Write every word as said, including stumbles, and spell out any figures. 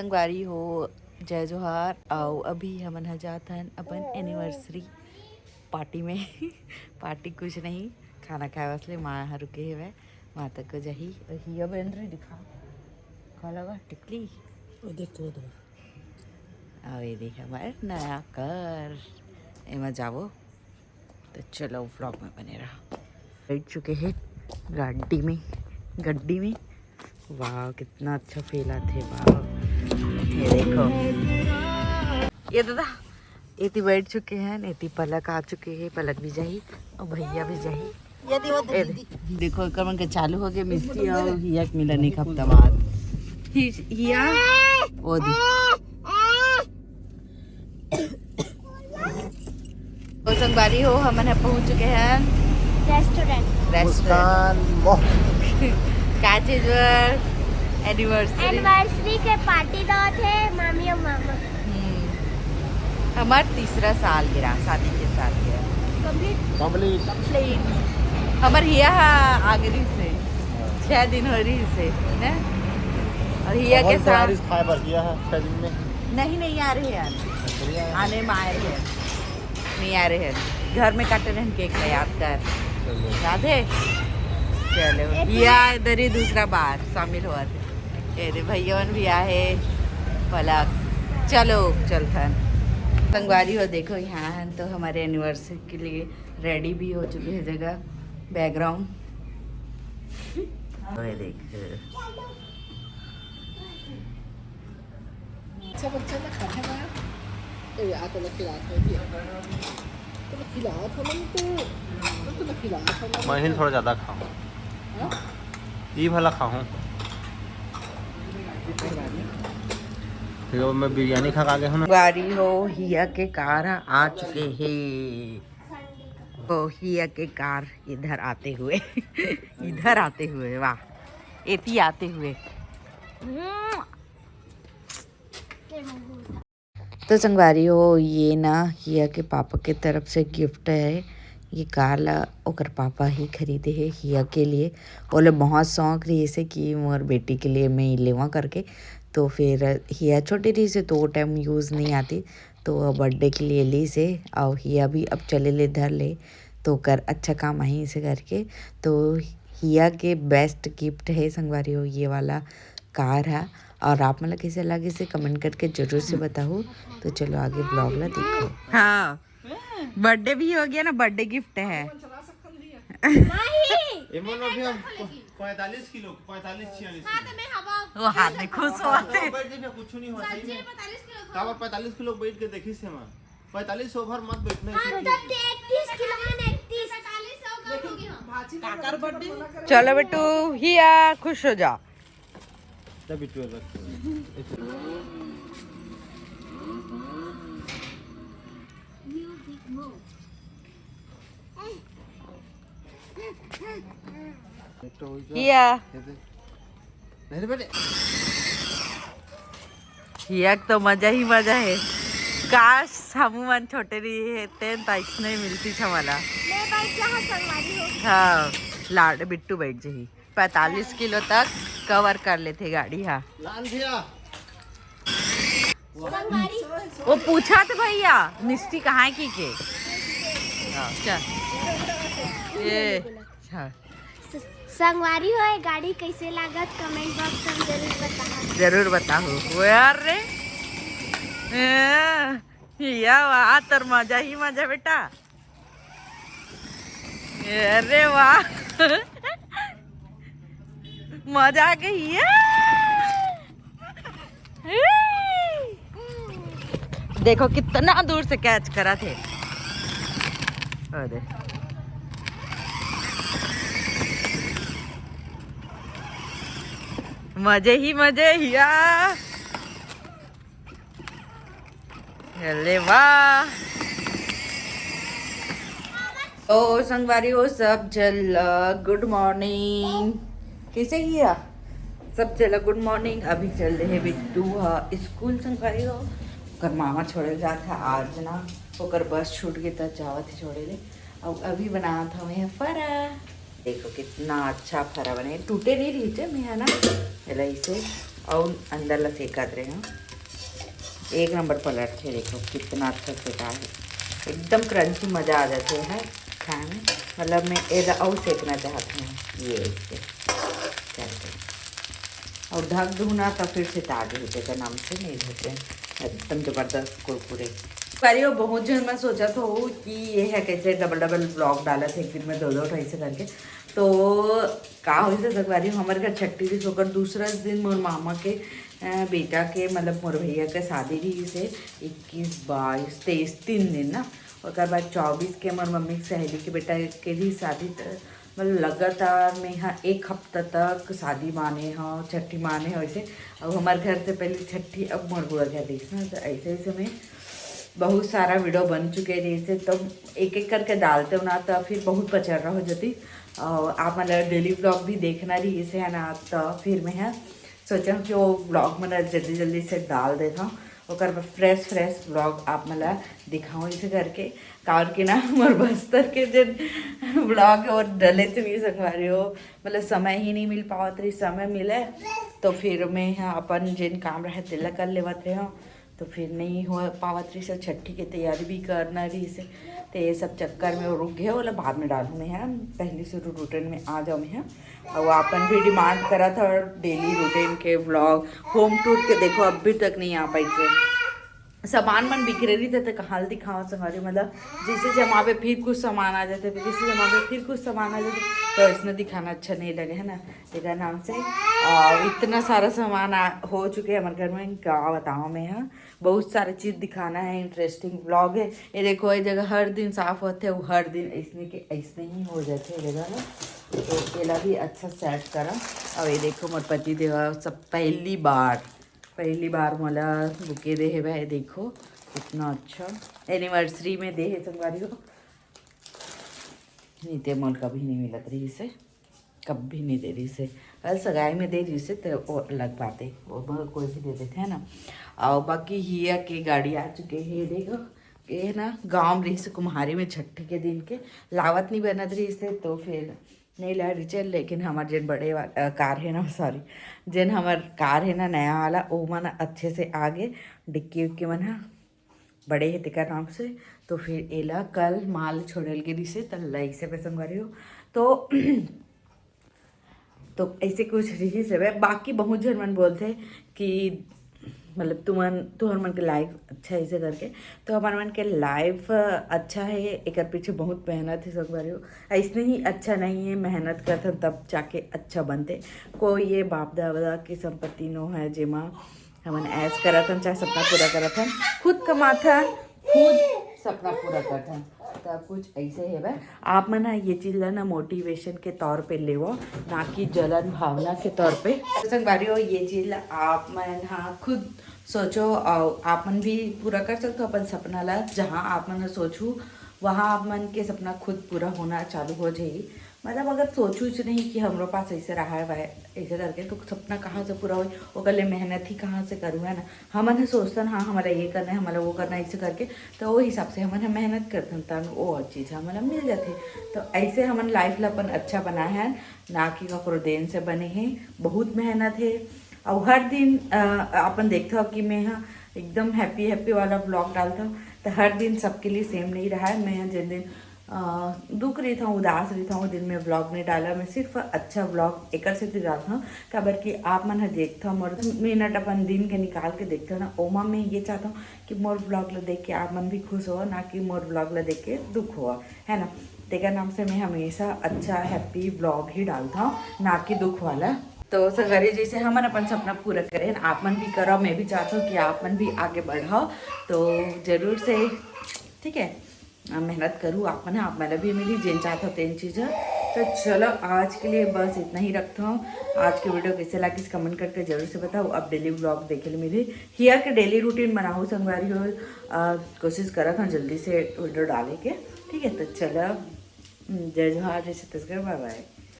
संगवारी हो, जय जोहार। अउ अभी हमन ह जात हन अपन एनिवर्सरी पार्टी में। पार्टी कुछ नहीं, खाना खाए वास्ते माँ ह रुके हवय। माँ तक को जाही। अउ हिया बेंदरी दिखा, का लगा टिकली। वो देख, वो देख। अउ ये देख हमार नया कार, एमा जाबो। तो चलो व्लॉग में बने रहा। बैठ चुके हैं गाड़ी में, गड्डी में। वाह, कितना अच्छा फील आते। वाह, ये देखो, ये दादा, एती बैठ चुके हैं, एती पलक आ चुके हैं, पलक भी जाही और भैया भी जाही। ये देखो, ए, दीदी। देखो, एकर मन के चालू हो गए मिस्टी और हिया के मिलन एक हफ्ता बाद। हि-, हिया, ओ दी। तो संगवारी हो, हमन ह पहुंच चुके हैं रेस्टोरेंट। रेस्टोरेंट। मुस्कान मोहन। का चीज बर? एनिवर्सरी। एनिवर्सरी के पार्टी दावत है मामी और मामा। हम्म। हमार तीसरा साल गिरा, शादी के साल गिरा। कंप्लीट। कंप्लीट। कंप्लीट। हमार हिया हा आगे रही से, छह दिन हो रही से, है? और हिया के साथ खाए बर हिया है छह दिन में। नहीं, नहीं आ रहे हैं, आने में आए रहे हैं। नहीं आ रहे हैं, घर में काटे रहन केक ला, याद कर। चलो। याद है? चलो, ये तो या इधर ही दूसरा बार शामिल हुआ थे। ये दे भैया मन भी आहे, पलक। चलो, चलथन। संगवारी हो, देखो, यहाँ है तो हमारे एनिवर्सरी के लिए रेडी भी हो चुकी है जगह, बैकग्राउंड। ओए देख। अच्छा बच्चा ना खाथे बा। ए, आ तो ना खिलात हो दिया। तो ना खिलात हो ना तो, तो ना खिलात हो ना। मैं ही थोड़ा ज्यादा खाऊं। हाँ? ई भला खाऊं। फिर वो मैं बिरयानी खा के आगे हूं ना। गाड़ी हो, हिया के कार आ चुके हैं। तो हिया के कार इधर आते हुए, इधर आते हुए, वाह, एती आते हुए। तो संगवारी हो, ये ना हिया के पापा के तरफ से गिफ्ट है। ये कार ला ओकर पापा ही खरीदे है हिया के लिए। ओला बहुत शौक रहिस हे कि मोर बेटी के लिए मैं लेवा करके। तो फिर हिया छोटी रहिस हे, तो वो टाइम यूज़ नहीं आती, तो वो बर्थडे के लिए लीस हे। और हिया भी अब चले ले धर ले, तो ओकर अच्छा काम आही इसे करके। तो हिया के बेस्ट गिफ्ट है संगवारी हो ये वाला कार हा। और आप मन ला कैसे लगिस हे कमेंट करके जरूर से बताहू। तो चलो आगे ब्लॉग ला देखो। हाँ, बर्थडे भी हो गया ना, बर्थडे गिफ्ट है। नहीं। एमन अभी हम पैंतालीस किलो, पैंतालीस छियालीस हाँ, किलो। तो मैं हवा वो हाथ में खुश होते। बैठ जाइए, कुछ नहीं होता, सच सही में में। पैंतालीस किलो था। काबर पैंतालीस किलो बैठ के देखिस हे माँ। पैंतालीस ओवर मत बैठना हाँ, इसमें। तो इकतीस किलो में इकतीस। पैंतालीस सौ कम हो गया। काकर बर्थडे। चलो बेटू, हिया खुश हो जा। ले बिट्टू, रख। हिया। नहीं रे बेटे। हिया के तो मजा ही मजा है। काश हमू मन छोटे रही है, तेन ताइस नहीं मिलती छमला। मैं बैठ जा, हाँ, संगवारी हो। हाँ, लाड बिट्टू बैठ जही। पैंतालीस किलो तक कवर कर लेथे गाड़ी हा। लाल भैया। संगवारी। वो पूछा तो भैया मिस्टी कहाँ है की के। हाँ, चल। ये, हाँ। स-, संगवारी हो, ये गाड़ी कैसे लागत, कमेंट बॉक्स में जरूर बताओ। जरूर बताओ। वो यार रे। ए, या वाह, तर मजा ही मजा बेटा। अरे वाह, मजा आ गई है। देखो कितना दूर से कैच करा थे। अरे मजे ही मजे हिया। अरे वाह। तो संगवारी हो सब झन ला गुड मॉर्निंग। कैसे हिया? सब झन ला गुड मॉर्निंग। अभी चल रहे बिट्टू हा स्कूल संगवारी हो। ओकर मामा छोड़े जात है आज ना, ओकर बस छूट गए त जावत ही छोड़े ले। अब अभी बनावत हवे फरा। देखो कितना अच्छा फरा बने, टूटे नहीं रही थे मैं है ना, एला इसे अउ अंदर ला सेकत रहे हूँ। एक नंबर पलट के देखो कितना अच्छा सेका है, एकदम क्रंची, मजा आ जाते है खाए में। मतलब मैं एला अउ सेकना चाहती हूँ ये इसके करके। और ढक दूँ ना तो फिर से ताजे होते का नाम से नहीं होते, एकदम जबरदस्त कुरकुरे। करियो बहुत जन मैं सोचत हो कि ये है कैसे डबल डबल ब्लॉग डालत है एक दिन में दो दो ढाई से करके। तो का होइस हे संगवारी, हमर घर छट्ठी रिहिस, ओकर दूसरा दिन मोर मामा के अ, बेटा के, मतलब मोर भैया के शादी रिहिस हे, इक्कीस, बाईस, तेईस, तीन दिन ना। ओकर बाद चौबीस के मोर मम्मी के सहेली के बेटा के रिहिस शादी, त मतलब लगातार में हा एक हफ्ता तक शादी माने हो, छट्ठी माने हो ऐसे। अब हमार घर से पहले छट्ठी, अब मोर बुआ घर रिहिस ना, तो ऐसे ऐसे में बहुत सारा वीडियो बन चुके रिहिस हे, तो एक एक करके डालते हो ना, तो फिर बहुत पचर्रा हो जाती। और आप मतलब डेली ब्लॉग भी देखना रिहिस हे ना, तो फिर मैं हा सोचा कि वो ब्लॉग मन जल्दी जल्दी से डाल देता हूँ, ओकर बाद फ्रेश फ्रेश ब्लॉग आप मन ला दिखाऊँ ऐसे करके। काबर के ना मोर बस्तर के जो ब्लॉग है वो डले से नहीं संगवारी हो, मतलब समय ही नहीं मिल पावत रही। समय मिले तो फिर मैं हा अपन जिन काम रहे तेला कर लेवत रहे हूँ, तो फिर नहीं हो पावत रही से छट्ठी के तैयारी भी करना रही से। तो ये सब चक्कर में वो रुक गए, बोला बाद में डालूँ मैं हा, पहले से रूटीन में आ जाऊँ मैं हा। और वो अपन भी डिमांड करा था डेली रूटीन के ब्लॉग, होम टूर के। देखो अभी तक नहीं आ पाई थे, सामान मन बिखरे रही थे, तो कहाँ दिखाओ संगवारी, मतलब जैसे जमावे फिर कुछ सामान आ जाते, फिर जैसे जमावे फिर कुछ सामान आ जाते, तो इसने दिखाना अच्छा नहीं लगे है ना, तेकर नाम से। और इतना सारा सामान आ, हो चुके हैं हमारे घर में, क्या बताओ मैं हा, बहुत सारे चीज दिखाना है, इंटरेस्टिंग ब्लॉग है। ये देखो ये जगह हर दिन साफ होते, वो हर दिन ऐसने के ऐसने ही हो जाते हैं जगह ना। तो एला भी अच्छा सेट करा। और ये देखो मोर पति देवा सब पहली बार, पहली बार मोला बुके दे हे भाई, देखो कितना अच्छा एनिवर्सरी में दे हे संगवारी हो। नहीं ते मोल कभी नहीं मिलत रही से, कभी नहीं दे रही से। कल सगाई में दे रही से तो वो अलग बात है, वो ब-, कोई भी दे देते हैं ना। और बाकी हिया के गाड़ी आ चुके हैं, देखो ये ना गाँव में रही से कुम्हारी में छट्ठी के दिन के लावत नहीं बनत रही से, तो फिर नहीं ला रही चल। लेकिन हमार जेन बड़े वाला कार है ना, सॉरी, जेन हमार कार है ना नया वाला, वो मन अच्छे से आगे डिक्की उक्की मन हा बड़े हे तेकर नाम से। तो फिर एला कल माल छोड़े ल गे रिहिसे, त लइसे पैसा करियो। तो तो ऐसे कुछ रिहिस हवे। बाकी बहुत झन मन बोलथे कि मतलब तुमन, तुहर मन के लाइफ अच्छा ऐसे करके, तो हमार मन के लाइफ अच्छा है, एकर पीछे बहुत मेहनत है संगवारी हो। ऐसने ही अच्छा नहीं है, मेहनत करथन तब जाके अच्छा बनते। कोई ये बाप दादा की संपत्ति नो है जेमा हमन ऐश करत हन, चाहे सपना पूरा करत हन, खुद कमाथन, खुद सपना पूरा करथन। त कुछ ऐसे हे भाई, आप मन ह ये चीज ला ना मोटिवेशन के तौर पे लेवो, ना कि जलन भावना के तौर पे। तो संगवारी हो, ये चीज ला आप मन ह खुद सोचो और आप मन भी पूरा कर सकते हो अपन सपना ला। जहाँ आप मन ह सोचू, वहाँ आप मन के सपना खुद पूरा होना चालू हो जाही। मतलब अगर सोचू च नहीं कि हमरो पास ऐसे रहा है भाई, ऐसे करके, तो सपना कहाँ से पूरा होई? ओकर लिए मेहनत ही कहाँ से करूँ, है ना? हमन ह सोचथन, हाँ, हमारा ये करना है, हमारा वो करना है, ऐसे करके, तो वो हिसाब से हमन ह मेहनत करथन, तब वो चीज़ हमन ला मिल जाथे। तो ऐसे हमन लाइफ ला अपन अच्छा बनाए हन, ना कि ककरो देन से बने हे। बहुत मेहनत हे। और हर दिन अ, अपन देखथव कि मैं ह एकदम हैप्पी हैप्पी वाला ब्लॉग डालथव, तो हर दिन सबके लिए सेम नहीं रहा है। मैं ह जिन दिन अ, दुख रहिथव, उदास रहिथव, वो दिन में ब्लॉग नहीं डाला। मैं सिर्फ अच्छा ब्लॉग एकर सेती डालथव, काबर कि आप मन ह देखथव, मोर मिनट अपन दिन के निकाल के देखथव ना, ओमा मैं ये चाहथव कि मोर ब्लॉग ला देख के आप मन भी खुश हो, ना कि मोर ब्लॉग ला देख के दुख हो, है ना? तेकर नाम से मैं हमेशा अच्छा हैप्पी ब्लॉग ही डालथव, ना कि दुख वाला। तो संगवारी, जैसे हमन अपन सपना पूरा करें, आप मन भी करो, मैं भी चाहथव कि आप मन भी आगे बढ़ो। तो जरूर से, ठीक है, अ, मेहनत करूँ, आप मन, आप मन ला भी मिली जेन चाहत हो तेन चीज़ ह। तो चलो, आज के लिए बस इतना ही रखता हूँ। आज के वीडियो कैसे लागिस, कमेंट करके जरूर से बताओ। अब डेली व्लॉग देखे ले मिली, हिया के डेली रूटीन बनाऊँ संगवारी हो। अ, कोशिश करत हूँ जल्दी से वीडियो डाले के, ठीक है? तो चलो, हम्म, जय जोहार, जय छत्तीसगढ़, बाय बाय।